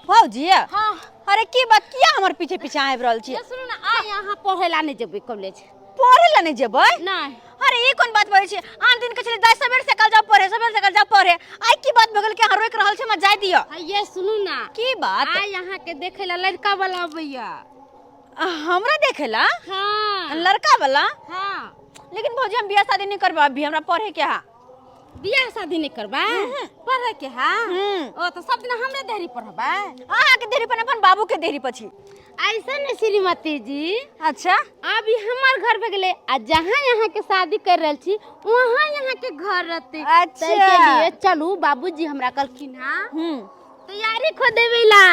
भौजी। हाँ। अरे की बात, किया हमर पीछे पीछे आबि रहल छी? ये सुनू ना, आइ अहाँ पढ़ै ला नहि जेबै कॉलेज। पढ़े ला नहीं जेबै? नहि। अरे ई कोन बात बजै छी? आन दिन के छलै दाइ सबेर से कल जाओ पढ़े, सबेर से कल जाओ पढ़े, आइ की बात भऽ गेल कि अहाँ रोकि रहल छी हमरा जाय दिअ? आ ये सुनू ना। की बात? आइ अहाँ के देखै ला लड़का वाला अबैया। हमरा देखे ला? हाँ। लड़का वाला? हाँ। लेकिन भौजी हम बियाह शादी नहीं करबै अभी, हमरा पढ़े के हा। बियाह शादी नहीं करबा, पढ़े के हा? हम्म। ओ तो सब दिन हमरे देहरी पढ़बा? अहाँ के देहरी पर, अपन बाबू के देहरी पर छी। ऐसा नहीं श्रीमती जी। अच्छा। अभी हमार घर पे गेले आ जहाँ यहाँ के शादी कर रहल छी वहाँ यहाँ के घर रहते। अच्छा। ताहि के लिए चलू, बाबूजी हमरा कहलखिन हाँ तैयारी खो देवे ला।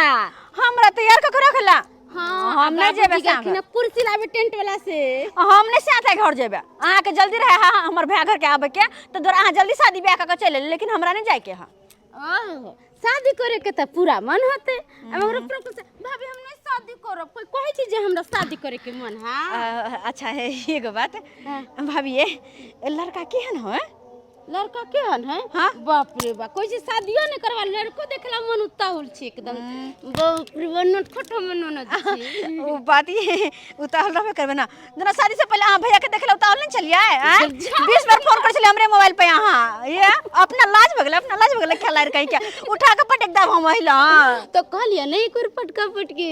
हमरा तैयार कऽ के रखला? हाँ, हम नहीं जेबै बाबूजी कहलखिन संग। हँ, कुर्सी लाबे टेंट वाला से। हम नहीं साथ घर जेबै, अहाँ के जल्दी रहे हाँ हमर भाई घर के आबे के, तो दुआरे अहाँ जल्दी शादी ब्याह कऽ के चलि एलियै, लेकिन हमरा नहीं जाय के है। ओहो, शादी करे के त पूरा मन होते। अब हमरा पूरा कुछ भाभी हम नहीं शादी करब, कोई कहै छी जे हमरा शादी करे के मन है? अच्छा है एगो बात। हाँ। भाभी ये लड़का केहन है? लड़का केहन है? हाँ। बाप रे बाप, कोई चीज शादियो नहीं करवा, लड़को देखला मन उताहुल छी एकदम। बाप रे बाप, नटखट हम ननद छी। ओ बात ये उताहुल रहबे करबे ना, जेना शादी से पहले अहाँ भैया के देखला उताहुल नहीं छलियै? आँय? 20 बार फोन कर छलियै हमरे मोबाइल पे अहाँ, ये अपना लाज भऽ गेलै, अपना लाज भऽ गेलै, खेलाड़ कहि के उठा के पटक देब हम अहिला। तो कहलियै नहीं एक बेर पटका पटकी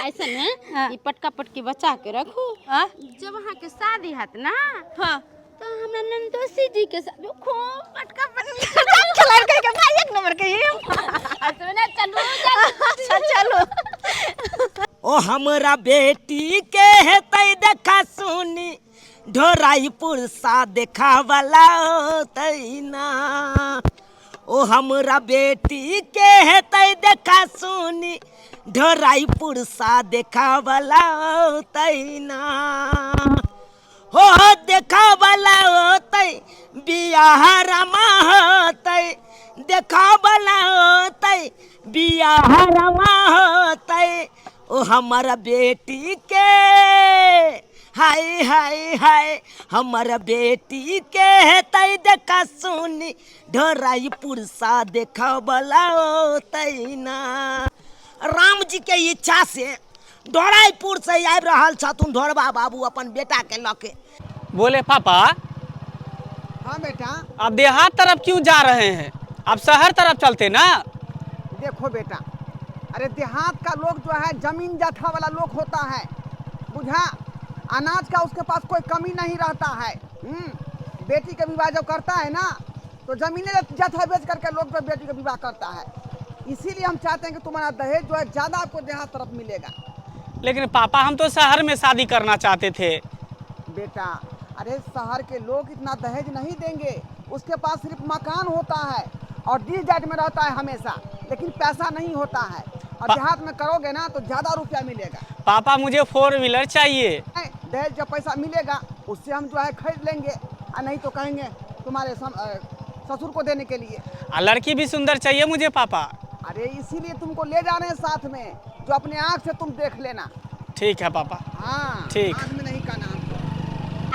ऐसा ने। हाँ। ई पटका पटकी बचा के रखू। हाँ? जब अहाँ के शादी हत ना, हाँ, तो हमरा नंदोसी जी के साथ खूब पटका पटकी। खेलाड़ कहि के भाई एक नंबर के ये। ऐसे ना चलू चलू। अच्छा चलो। ओ हमरा बेटी के हेतै देखा सुनी ढोराईपुर सा देखा वाला होतै ना। ओ हमरा बेटी के हेतै देखा सुनी ढोराईपुर सा देखा वाला होतै ना। हो देखा वाला होतै बियाह रमा होतै, देखा वाला होतै बियाह रमा होतै। ओ हमर बेटी के हाय हाय हाय, हमर बेटी के हेतै देखा सुनी ढोराईपुर सा देखा वाला होतै ना। राम जी के इच्छा से ढोराईपुर से आबि रहल छथुन ढोरबा बाबू अपन बेटा के लऽ के। बोले पापा। हाँ बेटा। आप देहात तरफ क्यों जा रहे हैं, आप शहर तरफ चलते ना। देखो बेटा, अरे देहात का लोग जो है जमीन जथा वाला लोग होता है, बुझा? अनाज का उसके पास कोई कमी नहीं रहता है। बेटी का विवाह जब करता है ना तो जमीने जथा बेच करके लोग जो बेटी का विवाह करता है। इसीलिए हम चाहते हैं कि तुम्हारा दहेज जो है ज़्यादा आपको देहात तरफ मिलेगा। लेकिन पापा हम तो शहर में शादी करना चाहते थे। बेटा अरे शहर के लोग इतना दहेज नहीं देंगे, उसके पास सिर्फ मकान होता है और डी जाट में रहता है हमेशा, लेकिन पैसा नहीं होता है। और देहात में करोगे ना तो ज़्यादा रुपया मिलेगा। पापा मुझे 4 व्हीलर चाहिए। नहीं, दहेज जब पैसा मिलेगा उससे हम जो है खरीद लेंगे, और नहीं तो कहेंगे तुम्हारे ससुर को देने के लिए। आ लड़की भी सुंदर चाहिए मुझे पापा। अरे इसीलिए तुमको ले जा रहे हैं साथ में, जो अपने आँख से तुम देख लेना। ठीक है पापा। हाँ ठीक। आँख में नहीं कहना हमको।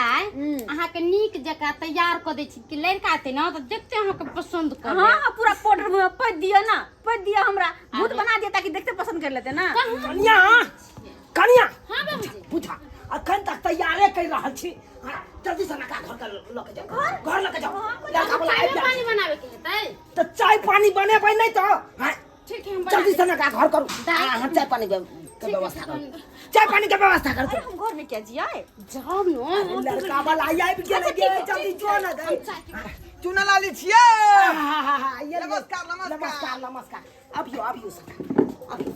आय अहाँ के नीक जकाँ तैयार कऽ दै छी कि लड़का एतै ने तऽ देखते अहाँ के पसंद कर। हाँ हाँ, पूरा पाउडर मुँह में पद दियो ना, पद दियो, हमरा भूत बना दियो ताकि देखते पसंद कर लेते ना। कनिया, कनिया। हाँ बाबूजी। बुझा, अखन तक तैयारे कर रहल छी। हाँ, जल्दी से लड़का घर के लऽ के जाओ, घर लऽ के जाओ। लड़का वाला आबि चाय गेल। पानी बनावे के हेतै? तऽ चाय पानी बनेबै नहि तऽ? हाँ। ठीक है, हम बना जल्दी से देब। लड़का घर करू। दाइ। हाँ, चाय पानी के ठीक है, व्यवस्था करू। ठीक है। चाय पानी के व्यवस्था करू। अरे हम घर में क्या जियाए? जाओ न। लड़का वाला आबि गेल, अच्छा, ठीक है, जल्दी ठीक जो है। ना गई। हम चाय के चुना लाली छियै। हाँ, हाँ, हाँ, ये नमस्कार, नमस्कार। नमस्कार, नमस्कार। अबियो, अबियो सखा, अबियो।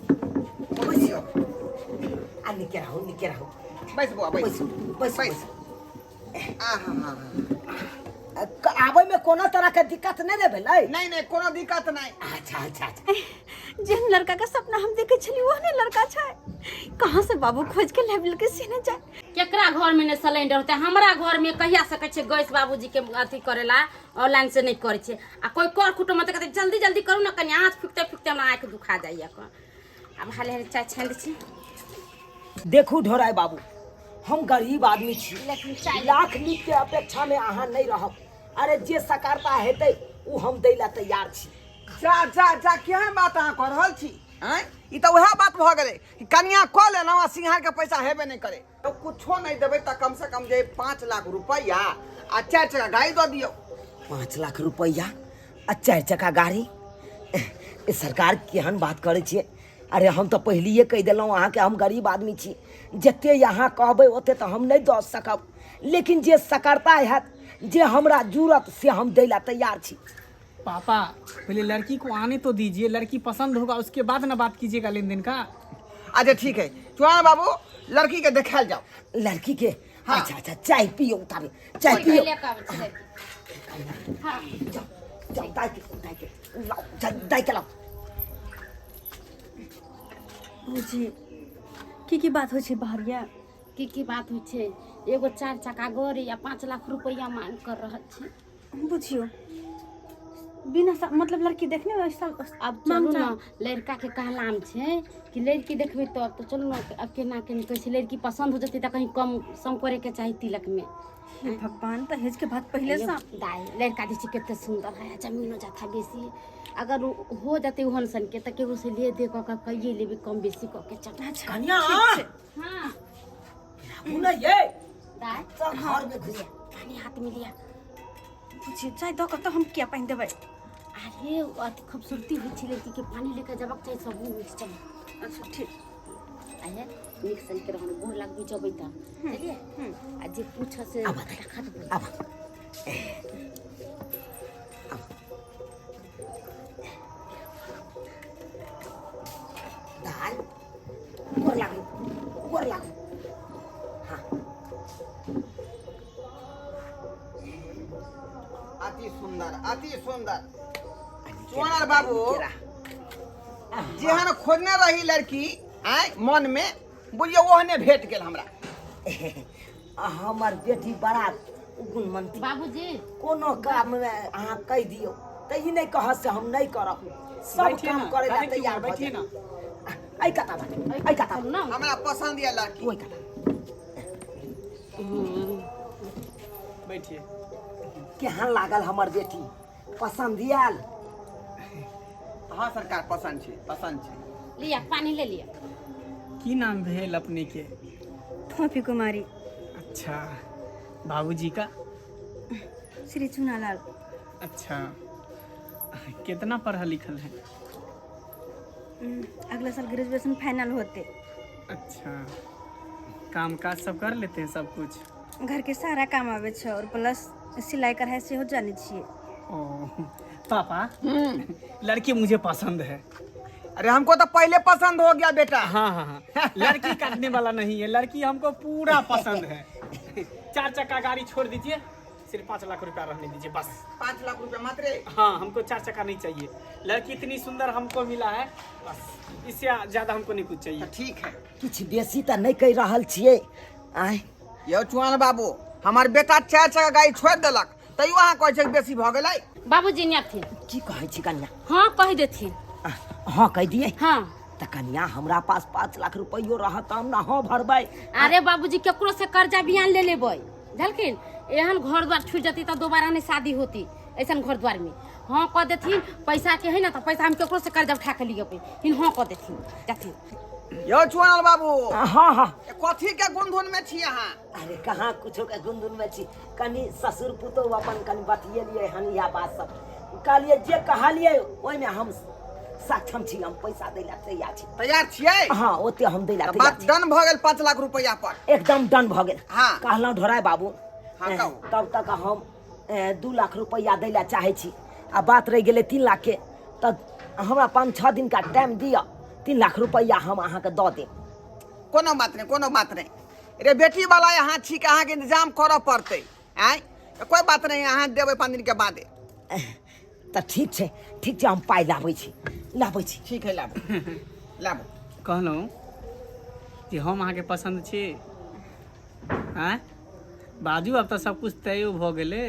बैसियो। आ निके रहू, निके रहू। बैस बुआ, बैस। बैसू, बैसू, बैस। बैसू। आहा, हा, हा। आबै में कोनो तरह के दिक्कत नहीं ने भेलै? नहीं नहीं, कोनो दिक्कत नहीं। अच्छा अच्छा अच्छा। जेहन लड़का का सपना हम देखे छली ओहने लड़का छै, कहाँ से बाबू खोज के लाबि लेलकै से नहि जाने। केकरा घर में ने सिलेंडर होते, हमरा घर में कहिया सकै छै गैस बाबूजी के अथी करेला ऑनलाइन से नहीं करै छै। आ कोई कर कुटुम तऽ कहतै जल्दी जल्दी करू ने, कनि आँच फुकते फुकते हमरा आँखि दुखा जाइए। आब हाले हाले चाय छानि दै छी। देखू ढोराय बाबू, हम गरीब आदमी छी, लेकिन चाय लाख नीक के अपेक्षा में अहाँ नहीं रहब। अरे जे सकारता हेतै उ हम दै ला तैयार छी। जा जा जा, केहन बात अहाँ कऽ रहल छी? आँय, ई तऽ उएह बात भऽ गेलै कि कनिया कऽ लेलहुँ आ सिंघारके पैसा हेबे नहि करे। तऽ कुछो नहि देबै तऽ कमसँ कम जे 5 लाख रुपैआ आ 4 चक्का गाड़ी दऽ दियौ। 5 लाख रुपैआ आ 4 चक्का गाड़ी? ए सरकार, केहन बात करै छियै? अरे हम तऽ पहिलिए कहि देलहुँ अहाँके, हम गरीब आदमी छी। जते अहाँ कहबै ओते तऽ हम नहि दऽ सकब, लेकिन जे सकरता हैत, जे हमरा जुड़त, से हम दै लए तैयार छी। पापा, पहले लड़की को आने तो दीजिए। लड़की पसंद होगा उसके बाद ना बात कीजिएगा लेन then का। अच्छा ठीक है चुहान बाबू, लड़की के देखायल जाओ। लड़की के? हाँ। अच्छा अच्छा, चाय पियो, उतारे चाय पियो। लेके आबै छी लड़की। हाँ। जाओ जाओ, दाई के, दाई के लाओ, जा, दाई के लाओ। बुझी की की बात होइ छै बाहरिया? की की बात होइ छै? एगो 4 चक्का गाड़ी आ 5 लाख रुपैआ मांग कर रहल छै। बुझियो बिना मतलब लड़की देखने में सब अब चलू ना, लड़का के कहलाम छै कि लड़की देखबै तब तो चलू ना। अब केना केना कहै छै, लड़की पसंद हो जेतै तऽ कहीं कम सम करे के चाही तिलक में। हे भगवान, दहेज के बात पहले से। दाई, लड़का जे छै कते सुंदर है, जमीनो जाथा बेसी। अगर हो जेतै ओहन सन के तऽ केकरो से ले दे कऽ के कहिए लेबै कम बेसी कऽ के। चल। अच्छा। कनिया। हाँ। आबू ने ये। दाई। सब घर में घुसे। पानी हाथ में लिया। बुझियो चाय दऽ कऽ तऽ हम किया पानि देबै? अरे अति खूबसूरती होइ छै लड़की के, पानी लेके जबक चाही सब होइ छै। चल। अच्छा ठीक। आये नीक सन के रहन, गोर लगबै जबै तऽ चलिए आ जे पूछ से आब। खटाखट बोल। आब। दाल, गोर लागू, गोर लागू। हाँ। अति सुंदर, अति सुंदर चुहान बाबू, जेहन खोजने रही लड़की आय मन में, बुझियौ ओहने भेट गेल हमरा। हमर बेटी बड़ा गुणवंती। बाबूजी। कोनो काम में अहाँ कहि दियौ तऽ ई नहि कहत से हम नहि करब। सब बैठिए काम ना, करे ला काहे क्यों? तैयार भऽ बैठिए ना। जायत। एहि कता बाटे, एहि कता। चलू ना। हमरा पसंद यऽ लड़की। ओहि कता। बैठिए। केहन लागल हमर बेटी? पसन्द आयल? हाँ सरकार, पसंद छै, पसंद छै। लिया, पानी ले लिया। की नाम भेल अपने के? फोफी कुमारी। अच्छा, बाबूजी का? श्री चुनालाल। अच्छा, कितना पढ़ल लिखल है? अगला साल ग्रेजुएशन फाइनल होते। अच्छा, काम काज सब कर लेते हैं सब कुछ? घर के सारा काम आबै छै और प्लस सिलाई कढ़ाई सेहो जानै छियै। ओ पापा, लड़की मुझे पसंद है। अरे हमको तो पहले पसंद हो गया बेटा। हाँ हाँ हाँ, लड़की काटने वाला नहीं है, लड़की हमको पूरा पसंद है। 4 चक्का गाड़ी छोड़ दीजिए, सिर्फ 5 लाख रुपया रहने दीजिए बस। 5 लाख रुपया मात्र? हाँ, हमको 4 चक्का नहीं चाहिए। लड़की इतनी सुंदर हमको मिला है, बस इससे ज्यादा हमको नहीं कुछ चाहिए। तो ठीक है। किछु बेसी तऽ नहि कहि रहल छियै आँय? यौ चुहान बाबू, हमर बेटा 4 चक्का गाड़ी छोड़ि देलक, तैयो अहाँ कहै छियै बेसी भऽ गेलै। बाबूजी ने अथिन। की कहै छी कनिया? हाँ, कहि देथिन। हाँ कहि दियै? हाँ। तऽ कनिया, हमरा पास 5 लाख रुपैयो रहत तऽ हम ने हाँ भरबै। अरे बाबूजी, केकरो से कर्जा बियान ले लेबै, बुझलखिन? एहन घर द्वार छूट जती तऽ दोबारा नहीं शादी होती। ऐसन घर द्वार में हाँ कह देथिन। पैसा के है ना, तऽ पैसा हम केकरो से कर्जा उठा के लिए हिन। हाँ कह देथिन, जाथिन। यौ चुहान बाबू। हाँ हाँ। कथी के गुनधुन में छी अहाँ? अरे कहाँ कुछो के गुनधुन में छी। कनि ससुर पुतोह अपन कनि बतियेलियै हन इएह बात सब। कहलियै जे कहलियै ओहिमे हम सक्षम छी, हम पैसा दै लए तैयार छी। तैयार छियै? हाँ, ओते हम दै लए तऽ तैयार बात छी। डन भऽ गेल 5 लाख रुपैआ पर। एकदम डन भऽ गेल। हाँ। कहलहुँ ढोराय बाबू। हाँ, कहू। तब तक हम 2 लाख रुपैआ दै लए चाहै छी आ बात रहि गेलै 3 लाखके, तऽ हमरा 5-6 दिनका टाइम दिअ, 3 लाख रुपैआ हम अहाँके दऽ देब। कोनो बात नहि, कोनो बात नहि। रे बेटी वाला अहाँ छी कि अहाँके इंतजाम करऽ पड़तै। आँय, तऽ कोइ बात नहि, अहाँ देबै 5 दिनके बादे। तऽ ठीक छै, ठीक छै, हम पाइ लाबै छी, लाबै छी। ठीक है, लाबू लाबू। कहलहुँ जे हम अहाँके पसन्द छी? आँय बाजू, आब तऽ सब कुछ तय भऽ गेलै।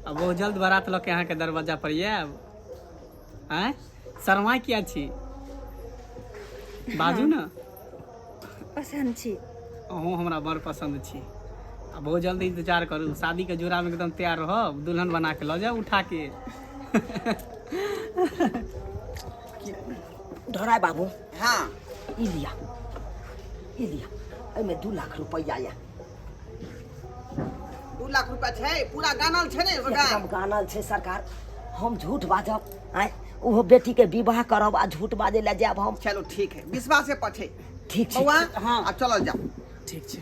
आ बहुत जल्द बारात लऽ के अहाँके दरवाजा पर आयब। आँय, शर्मा किया छी? बाजू ने। पसन्द छी। अहूँ हमरा बड़ पसन्द छी। आ बहुत जल्दी इंतजार करू, शादीके जोड़ामे एकदम तैयार रहब, दुल्हन बना के लऽ जाउ उठा के। ढोराय बाबू। हाँ। ई लिया, ई लिया, एहिमे 2 लाख रुपैआ यऽ। 2 लाख रुपया छै? पूरा गानल छै ने? एकदम गानल छै सरकार। हम झूठ बाजब? आँय, ओहो बेटीके विवाह करब आ झूठ बाजै लए जायब हम? चलू, ठीक है, विश्वासे पर छै। ठीक छै। बौआ। हाँ। आब चलल जाओ। ठीक छै।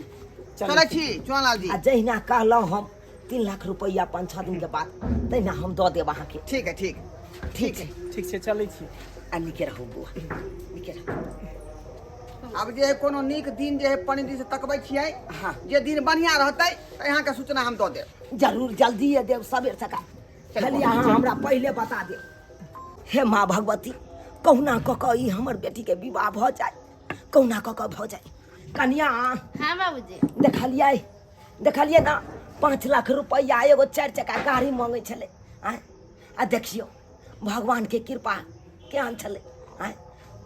चलै छी चुनालाल जी। आ जहिना कहलहुँ हम 3 लाख रुपैआ 5-6 दिनके बाद, तहिना हम दऽ देब अहाँके। ठीक है, ठीक। ठीक छै। ठीक छै, चलै छी। आ नीके रहू बौआ, नीके रहू। आब जे है कोनो नीक दिन जे है पंडित जी से तकबै छियै। हाँ। जे दिन बढ़िया रहतै तऽ अहाँके सूचना हम दऽ देब। जरूर, जल्दी देब, सबेर सकाल। खाली अहाँ हमरा पहिले बता देब। हे माँ भगवती, कहुना कऽ कऽ ई हमर बेटीके विवाह भऽ जाय, कहुना कऽ कऽ भऽ जाय। कनिया। हाँ बाबूजी। देखलियै, देखलियै ने, 5 लाख रुपैआ, एगो चारि चक्का गाड़ी मांगै छलै। आँय, आ देखियौ भगवानके कृपा केहन छलै। आँय,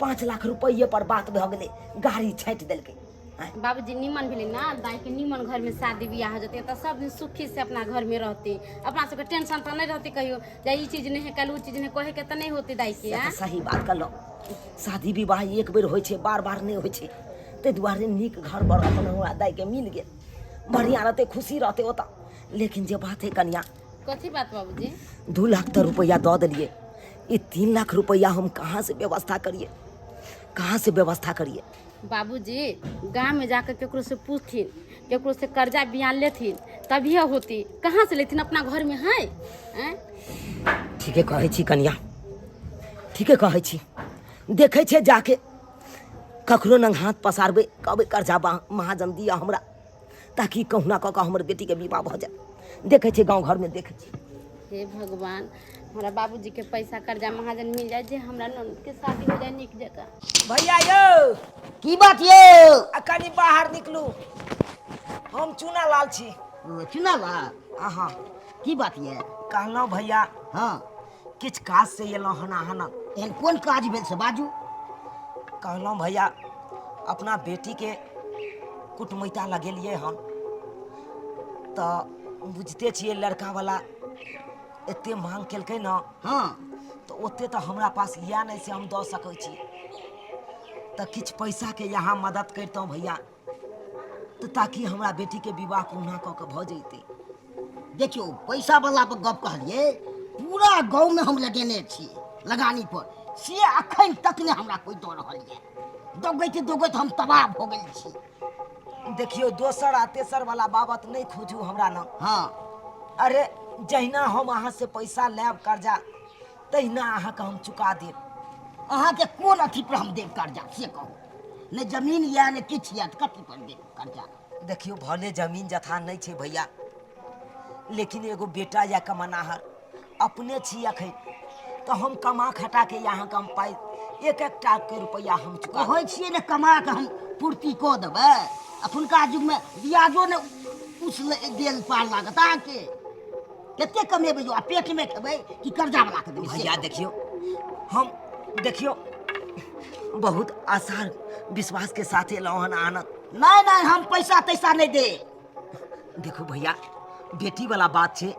5 लाख रुपैए पर बात भऽ गेलै, गाड़ी छाँटि देलकै। आँय। बाबूजी, निमन भेलै ना? दाइके निमन घरमे शादी बियाह हो जेतै तऽ सब दिन सुखी से अपना घरमे रहतै। अपना सबके टेंशन तऽ नहि रहतै कहियो जे ई चीज नहि है, काल्हि ओ चीज नहि, कहेके तऽ नहि होतै दाइके। से तऽ सही बात कहलहुँ। शादी विवाह एक बेर होइ छै, बार बार नहि होइ छै। ताहि दुआरे नीक घर बर अपन हमरा दाइके मिल गेल, बढ़िआँ रहतै, खुशी रहतै ओतऽ। लेकिन जे बात है कनिया। कथी बात बाबूजी? 2 लाख तऽ रुपैआ दऽ देलियै, ई 3 लाख रुपैआ हम कहाँ से व्यवस्था करियै? कहाँ से व्यवस्था करियै? बाबूजी, गाँव में जाकर केकरो से पूछथिन, केकरो से कर्जा बियान लेथिन, तभिए होती। कहाँ से लेथिन? अपना घर में है, आँय? ठीके कहै छी कनिया, ठीके कहै छी। देखै छियै, जाके ककरो नंग हाथ पसारबै, कहबै कर्जा महाजन दिअ हमरा, ताकि कहुना कऽ कऽ हमर बेटीके विवाह भऽ जाय। देखै छियै, गाँव घरमे देखै छियै। हे भगवान, हमरा बाबूजी के पैसा कर्जा महाजन मिल जाए, जे हमरा ननद के शादी हो जाए नीक जगह। भैया यौ। की बात यौ? आ कनि बाहर निकलू, हम चूना लाल छी। चुनालाल? अहाँ। की बात यऽ? कहलहुँ भैया, किछु काज से एलहुँ हन अहाँ लग। एहन कोन काज भेल से बाजू। कहलहुँ भैया, अपना बेटीके कुटमैता लगेलियै हन, तऽ बुझिते छियै लड़कावला एते मांग केलकै ने, तऽ ओते तऽ हमरा पास यए नहि से हम दऽ सकै छी। तऽ किछु पैसाके यहाँ मदद करितहुँ भैया, तऽ ताकि हमरा बेटीके विवाह कहुना कऽ कऽ भऽ जैतै। देखियौ, पैसा वाला पर गप कहलियै, पूरा गाँवमे हम लगेने छी लगानी पर, से अखन तक नहि हमरा कोइ दऽ रहल यऽ। दौगैत दौगैत हम तबाह भऽ गेल छी। देखियौ, दोसर आ तेसर वाला बाबत नहि खोजू हमरा लग। अरे, जहिना हम अहाँ से पैसा लेब कर्जा, तहिना अहाँके हम चुका देब। अहाँके कोन अथी पर हम देब कर्जा से कहू? नहि जमीन यऽ, नहि किछु यऽ, तऽ कथी पर देब कर्जा? देखियौ, भले जमीन जथा नहि छै भैया, लेकिन एगो बेटा या कमनाहर अपने छी अखन, तऽ हम कमा खटा के अहाँके हम पाइ एक एकटा के रुपैआ हम चुका देब। कहै छियै ने, कमा कऽ हम पूर्ति कऽ देबै। अखुनका युगमे ब्याजो ने उस देल पार लागत अहाँके। कते कमेबै यौ? आ पेटमे खेबै कि कर्जा वाला के देबै से भैया कहू। देखियौ, हम देखियौ बहुत आसार विश्वास के साथ एलहुँ हन आनंद। नहि नहि, हम पैसा तैसा नहि देब। देखू भैया, बेटी वाला बात छै।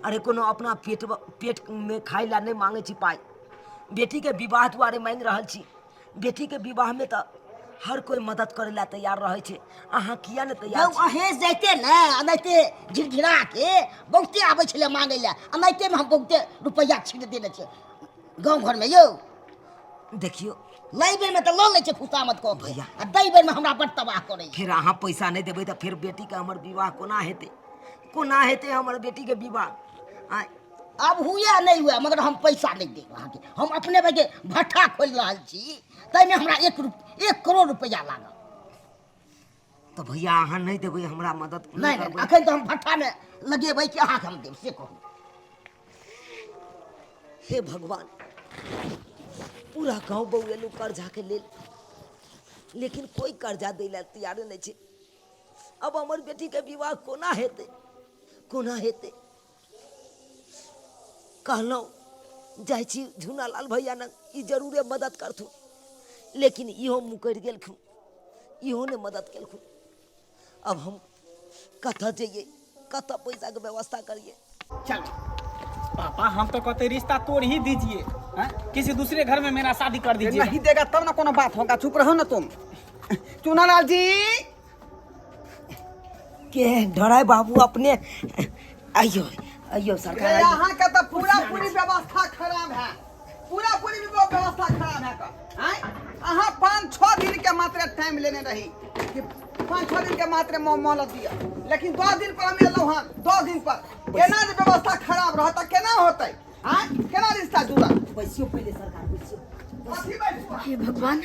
अरे, कोनो अपना पेट पेटमे खाइ लए नहि मांगै छी पाइ, बेटीके विवाह दुआरे मांगि रहल छी। बेटीके विवाहमे तऽ हर कोइ मदद करै लए तैयार रहै छै, अहाँ किया नहि तैयार यौ छी? अहें जाइते ने एनाहिते झिरझिरा के बहुते आबै छलै मांगै लए। एनाहितेमे हम बहुते रुपैआ छीट देने छियै गाँव घरमे यौ। देखियौ। लै बेरमे तऽ लऽ लै छै खुशामद कऽ के। भैया। आ दै बेरमे हमरा बड तबाह करैए। फेर अहाँ पैसा नहि देबै तऽ फेर बेटीके हमर विवाह कोना हेतै? कोना हेतै हमर बेटीके विवाह? आँय? आब हुए नहि हुए, मगर हम पैसा नहि देब अहाँके। हम अपने बगे भट्ठा खोलि रहल छी, ताहिमे हमरा 1 करोड़ रुपैआ लागत। तऽ भैया, अहाँ नहि देबै हमरा मदद? नहि नहि। करबै? अखन तऽ हम भट्ठामे लगेबै कि अहाँके हम देब से कहू। हे भगवान, पूरा गाँव बौएलू कर्जाके लेल, लेकिन कोइ कर्जा दै लए तैयारे नहि छै। अब हमर बेटीके विवाह कोना हेतै? कोना हेतै? कहलहुँ जाइ छी झूनालाल भैया लग, ई जरूरे मदद करथुन, लेकिन इहो मुकरि गेलखुन, इहो नहि मदद केलखुन। अब हम कतऽ जइयै? कतऽ पैसाके व्यवस्था करियै? चल। पापा, हम तो कहते रिश्ता तोड़ ही दीजिए। हाँ? किसी दूसरे घर में मेरा शादी कर दीजिए। नहीं देगा तब ना कोनो बात होगा, चुप रहो ना तुम। चुनालाल जी के ढराय बाबू अपने आइयो आइयो सरकार आइयो। यहाँ का तो पूरा पूरी व्यवस्था खराब है, पूरा पूरी व्यवस्था खराब है का आँय? अहाँ 5-6 दिन के मात्र टाइम लेने रही कि 5-6 दिन के मात्र मोहलत दिया, लेकिन 10 दिन पर हम एलहुँ हन, 10 दिन पर एना जे व्यवस्था खराब रहत तऽ केना होतै? आँय, केना रिश्ता जुड़त? बैसियो पहिले सरकार, बैसियो। कथी बैसू? हे भगवान,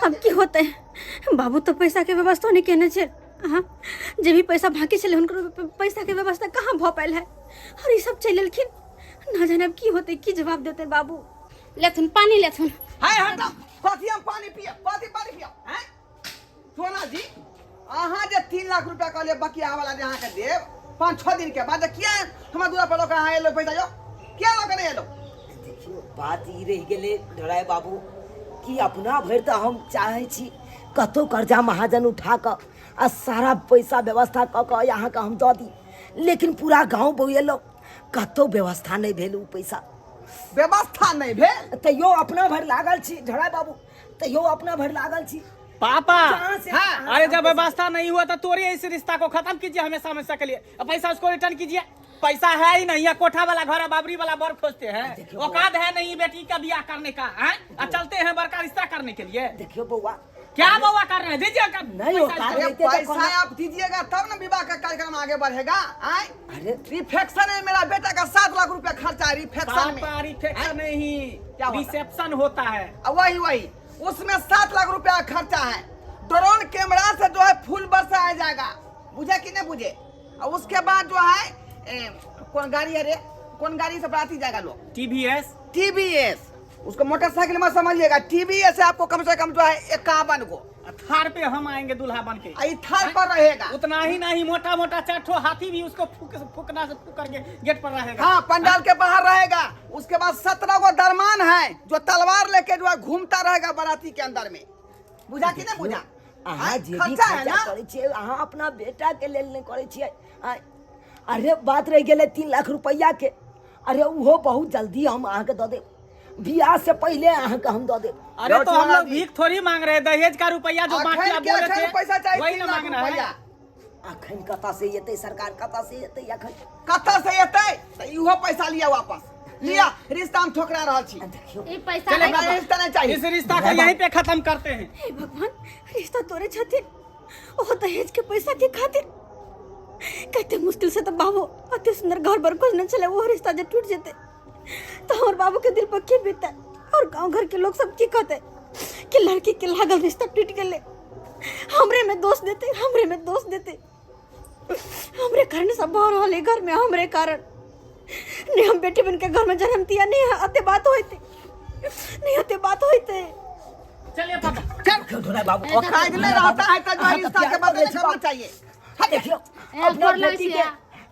अब की होतै? बाबू तऽ पैसा के व्यवस्था नहि केने छै। हाँ, जे भी पैसा बाकी छलै हुनकर पैसा के व्यवस्था कहाँ भऽ पायल है, और ई सब चलि एलखिन, ना जाने अब की होतै, की जवाब देतै बाबू। लेथुन पानी लेथुन। हाय हटाओ, कथी हम पानी पियब, कथी पानी पियब? हैं सोना जी, अहाँ जे 3 लाख रुपया कहलियै बकिया वाला जे अहाँके देब 5-6 दिन के बाद, किया हमरा दूरा पर लऽ कऽ अहाँ एलो पैसा यौ, किया लऽ कऽ नहि एलो? देखियौ बात ई रहि गेलै ढराय बाबू कि अपना भरि तऽ हम चाहै छी कतहु कर्जा महाजन उठा कऽ आ सारा पैसा व्यवस्था कऽ कऽ अहाँके हम दऽ दी, लेकिन पूरा गाँव बौएलहुँ, कतहु व्यवस्था नहि भेल उ पैसा। व्यवस्था नहि भेल? तैयो अपना भरि लागल छी ढराय बाबू, तैयो अपना भरि लागल छी। पापा कहाँ से- हाँ, अरे जब व्यवस्था नहीं हुआ तो तोरे इस रिश्ता को खत्म कीजिए हमेशा हमेशा के लिए, अब पैसा उसको रिटर्न कीजिए। पैसा है ही नहीं, है कोठा वाला घर है, बाबरी वाला बर खोजते हैं, देखियो औकात है नहीं बेटी का ब्याह करने का, हैं? और चलते हैं बर का रिश्ता करने के लिए। देखियो बौआ। क्या बौआ कर रहे हैं? दीजिए का- नहीं पैसा औकात इसको। अरे नहीं तो पैसा कोना- आप दीजिएगा तब ना विवाह का कार्यक्रम आगे बढ़ेगा। आए? अरे रिफेक्शन में मेरा बेटा का 7 लाख रुपया खर्चा है रिफेक्शन में। पापा रिफेक्शन नहीं, क्या होता है? रिसेप्शन होता है। वही वही, उसमें 7 लाख रुपया खर्चा है। ड्रोन कैमरा से जो है फूल बरसाया जाएगा, बुझे कि नहीं बुझे? और उसके बाद जो है कौन गाड़ी है रे, कौन गाड़ी से बराती जाएगा लोग? टीवीएस। टीवीएस, उसको मोटरसाइकिल में समझिएगा, टीवीएस है आपको कम से कम जो है 51 गो। थार पे हम आएंगे दूल्हा बन के। आ, ई थार पर रहेगा। उतना ही नहीं, मोटा मोटा 4 ठो हाथी भी उसको फूक फूकना से फूक करके गेट पर रहेगा। हाँ, पंडाल के बाहर रहेगा। उसके बाद 17 गो दरमान है जो तलवार लेके जो है घूमता रहेगा बाराती के अंदर में, बुझा कि नहीं बुझा? अहाँ हाँ, जे भी खर्चा है खर्चा ना? करै छियै अहाँ अपना बेटा के लेल नहि करै छियै। आँय, अरे बात रहि गेलै 3 लाख रुपैआ के, अरे उहो बहुत जल्दी हम अहाँके दऽ देब, बियाह से पहले अहाँके हम दऽ देब। अरे तो हम लोग जी। भीख थोड़ी मांग रहे हैं, दहेज का रुपया जो अखन बाकी के बोले अखन थे पैसा चाहिए वही 3 ना लाख मांगना है। रुपया। अखन कतऽ से एतै सरकार, कतऽ से एतै अखन? कतऽ से एतै? तऽ इहो पैसा लिया वापस लिया, रिश्ता हम ठोकरा रहल छी। देखियौ ई पैसा चले नहीं हमरा रिश्ता नहीं चाहिए। इस रिश्ता को यहीं पे खत्म करते हैं। हे भगवान, रिश्ता तोड़े छथिन ओ दहेज के पैसा के खातिर। कते मुश्किल से तो बाबू अति सुंदर घर बर खोजने छले, वो रिश्ता जे टूट जेते तो हमर बाबू के दिल पर की बीतते, और गांव घर के लोग सब की कहते कि लड़की के लागल रिश्ता टूट गेले, हमरे में दोष देते, हमरे में दोष देते, हमरे कारण सब भऽ रहल है घर में, हमरे कारण नहीं हम बेटी बन के घर में जन्म दिया, नहीं अते बात होते, नहीं अते बात होते। चलिए पापा। देखियौ ढोरा बाबू, औकात में रहता है तो जो अहाँ रिश्ता के प्यार बदले करै छी करना बाबू। चाहिए। देखियौ ए, अपना गोर लगै बेटी के छियै।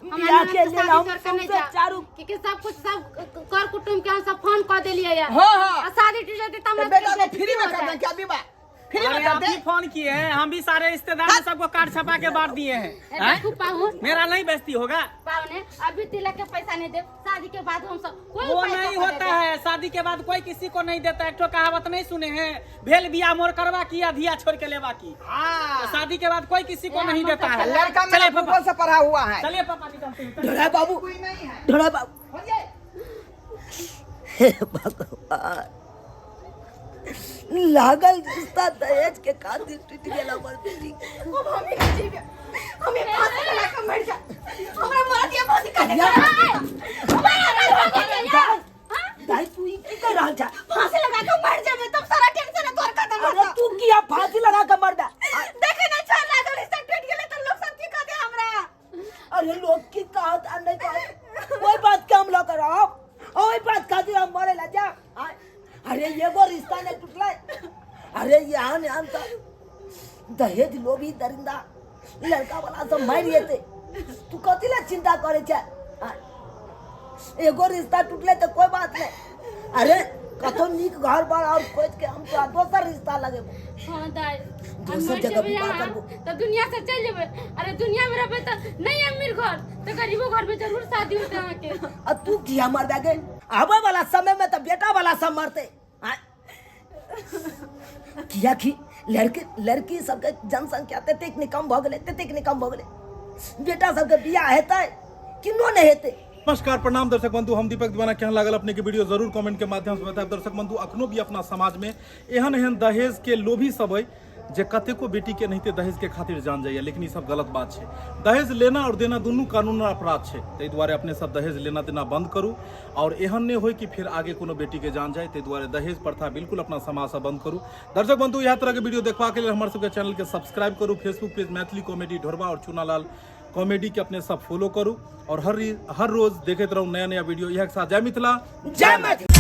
हमरा बियाह के ननद के लेल शादी हम करके नहीं सौंसे जा। चारू क्योंकि सब कुछ सब कर कुटुम्ब के हम सब फोन कर देलिए है। हाँ, हाँ। आ शादी टूट जाती तो तो हमरा बेटा को बेइज्जती फ्री में हो कर जाए। दें क्या विवाह? फ्री में अरे कर आप दे। भी फोन किए हैं, हम भी सारे रिश्तेदार में सबको कार्ड छपा के बांट दिए हैं। ए, हैं? देखू पाहुन। मेरा नहीं बेइज्जती होगा। पाहुने अभी तिलक के पैसा नहीं दे, शादी के बाद हम सब कोई वो पैसा नहीं नहीं होता है, शादी के बाद कोई किसी को नहीं देता है। एक ठो कहावत नहीं सुने हैं, भेल बिया मोर करवा की या धिया छोड़ के लेवा की। हाँ। तो शादी के बाद कोई किसी को ए, नहीं हम देता तो है। लड़का मेरा चलिए पापा, भूगोल से पढ़ा हुआ है। चलिए पापा निकलते हैं। ढोरा बाबू, कोई नहीं है। ढोरा बाबू। हो जाए। हे भगवान, लागल रिश्ता दहेज के खातिर टूट गेल हमर बेटी के। अब हम ही नहीं जीवे, हम ही फांसी लगा के मर जा, हमरा मरत या फांसी काटे के दाई, दाई तू ई की कर रहल छा? फांसी लगा के मर जाबे तब सारा टेंशन तोर खत्म हो अरे जात। तू किया फांसी लगा के मर जा? देखे ना छा लागल रिश्ता टूट गेले त लोग सब की कहते हमरा? अरे लोग की कहत आ नहीं कहत, कोई बात के हम लऽ के रहब, ओहि बात खातिर हम मरे ला जा। अरे एगो रिश्ता नहीं टूटलै। अरे यहाँ ने हम तो दहेज लोभी दरिंदा लड़का वाला सब मारि जेतै, तू कथी ला चिंता करै छै? एगो रिश्ता टूटलै तऽ कोई बात नहीं, अरे कतौ नीक घर पर और खोज के हम तोरा दोसर रिश्ता लगेबो। हाँ दाई, हम दोसर मर जगह जेबै विवाह अहाँ, करबो। तो दुनिया से चल जेबै। अरे दुनिया में रहबै तऽ नहीं अमीर घर तो गरीबो घर में जरूर शादी होते अहाँके। आ तू किया मरबे गे? आबै वाला समय में तऽ बेटा वाला सब मरतै। आँय? कियाकि लड़की लड़की सबके जनसंख्या ततेक नहि कम भऽ गेलै, ततेक नहि कम भऽ गेलै, बेटा सबके बियाह हेतै किनो नहि हेतै। नमस्कार, प्रणाम दर्शक बंधु, हम दीपक दीवाना। केहन लागल अपने के वीडियो जरूर कमेंट के माध्यम से बताएब। दर्शक बंधु, अखनो भी अपना समाज में एहन एहन दहेज के लोभी सब है जे कतेको बेटी के एनाहिते दहेज के खातिर जान जाइए, लेकिन ई सब गलत बात छै। दहेज लेना और देना दुनू कानून अपराध छै। ताहि दुआरे अपने सब दहेज लेना देना बंद करू और एहन नहि होय कि फिर आगे कोनो बेटी के जान जाए। ताहि दुआरे दहेज प्रथा बिल्कुल अपना समाज से बंद करू। दर्शक बंधु, इएह तरह के वीडियो देखबाक लेल हमर सबके चैनल के सब्सक्राइब करू। फेसबुक पेज मैथिली कॉमेडी ढोरबा और चुनालाल कॉमेडी के अपने सब फॉलो करू और हर रोज देखैत रहू नया नया वीडियो। इएह के साथ जय मिथिला, जय मैथिली।